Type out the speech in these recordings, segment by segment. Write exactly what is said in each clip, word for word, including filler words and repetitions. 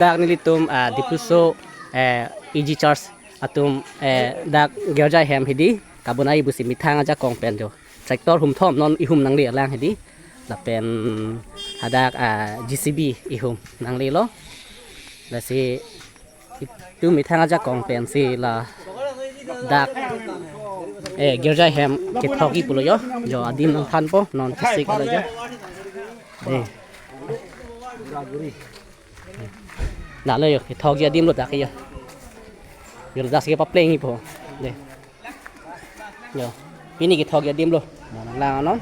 Dak nelitum, ah, Diphuso, eh, E G Church atum, eh, dak girja hem hidi kabonai pusi methang ajakong pen jo. Tractor humthom non ihum nangle alang hidi. Lapen hadak, ah, J C B ihum nanglelo. Lasi itum methang ajakong pensi ladak, eh, girja hem kethokji pulo jo. Jo adim nangthanpo non kesik lo jo. Eh. Lalo jo, kethokji adim lo dak jo. Jo, dak si kepaplengjipo. De. Jo. Pini kethokji adim lo. Mo nanglang non.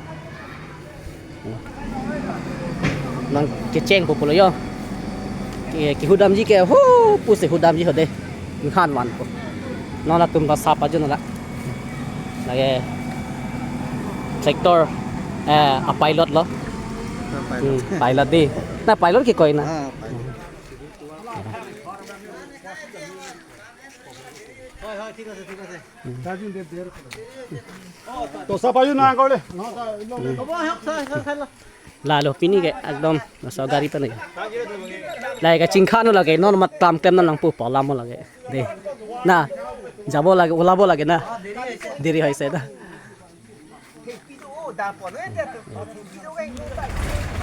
Non kechengpo pulo jo. Ke, kehudamji ke hu pusi hudamji ho de. Nanghan vanpo. Non latum ta sap ajo non la. Lake tractor, eh, a pilot lo. Pilot. Hmm, pilot di. Na pilot ke koi na. Ah, pilot. To sap ajo na kole. Lalo pini ke ekdom laso gari pen ke. Lake kachingkhan lake non mat tam klem nangpo pu alam lake. De. Na, jabo lake, ulabo lake na. Deri hoise na.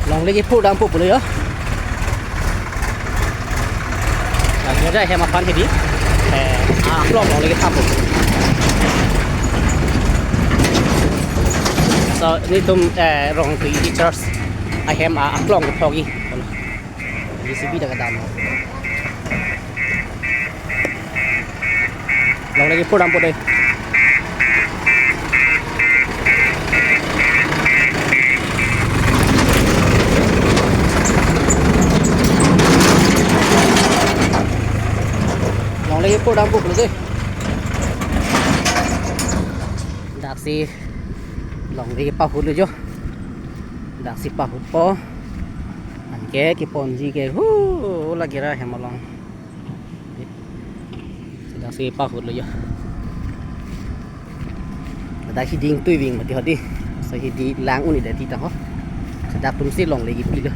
Longle kephur dampo pulo jo. Lake jai hem aphan hidi. Eh, aklong longle kethappo. So, nelitum, eh, Rongtui Church ahem, ah, aklong kethokji. J C B dak kedam. Longle kephur dampo de. Longle kephur dampo pulo de. Daksi longle kepahutlo jo. Daksi pahutpo. Anke keponji ke hu la girja hem along. Daksi pahutlo jo. Dak hidi ingtuiving mati hodi. So hidi lang un-e det ti ta ho. So dak atumsi longle kepilo.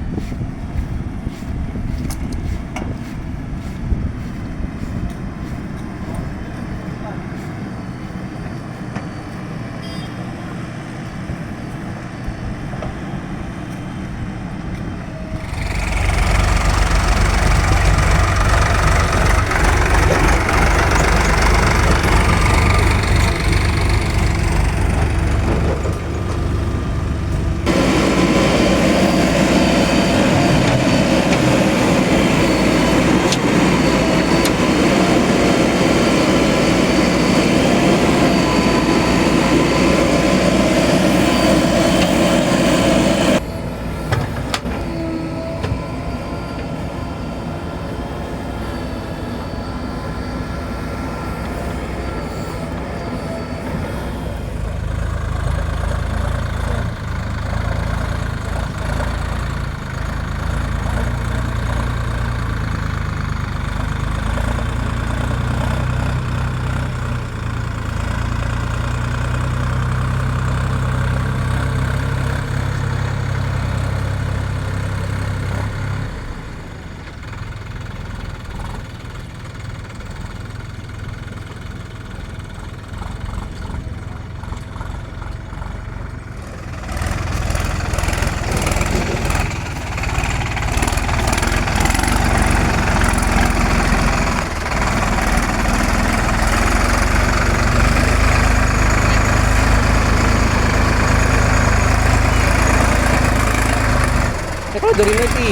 Eko dori neti.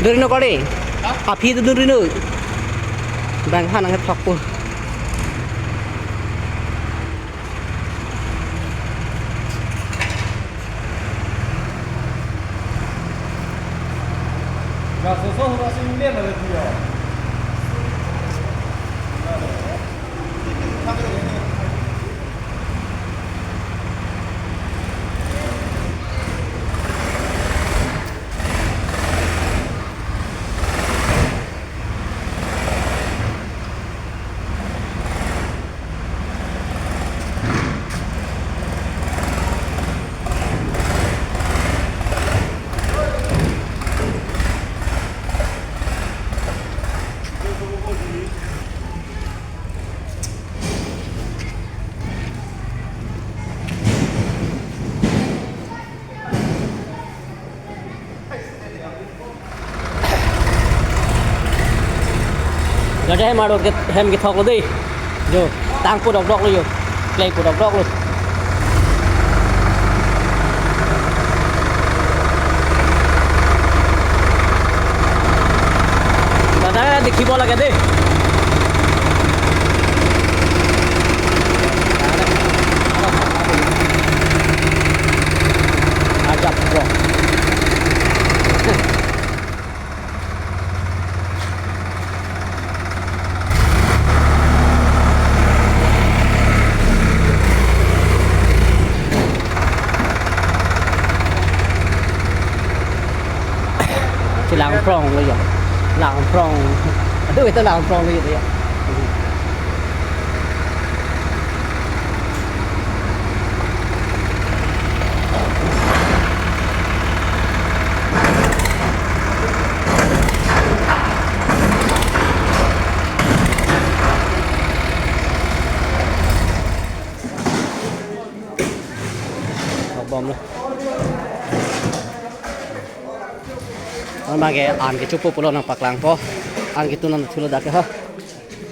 Dori no kore. Aphi tu dori no. Bang han ang thok po. Ladak hem arlo ke, hem kethok lo dei. Jo, tang pu dokdok lo jo. Play pu dokdok lo. Ladak dekhibo lage dei. Ajab bro. Si Langphrong lo ya. Langphrong. Aduh, itu Langphrong lo ya. Bom lo. Anke an kechopo pulo nangpaklangpo. An ketun an thulo dak ke ha.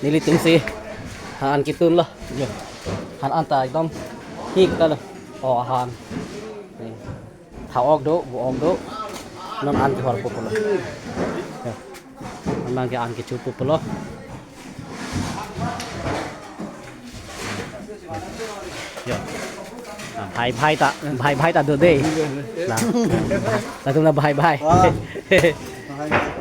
Nelitum si. Ha, an ketun lo. Jo. Han anta ekdom thik ta lo. O han. Ni. Tha-ok do, vo-ok do. Non an kehorpo pulo. Jo. Anke an kechopo pulo. Jo. Ah, bhai bhai ta, bhai bhai ta do dei. La. Latum la bhai bhai. Ah. Bhai bhai.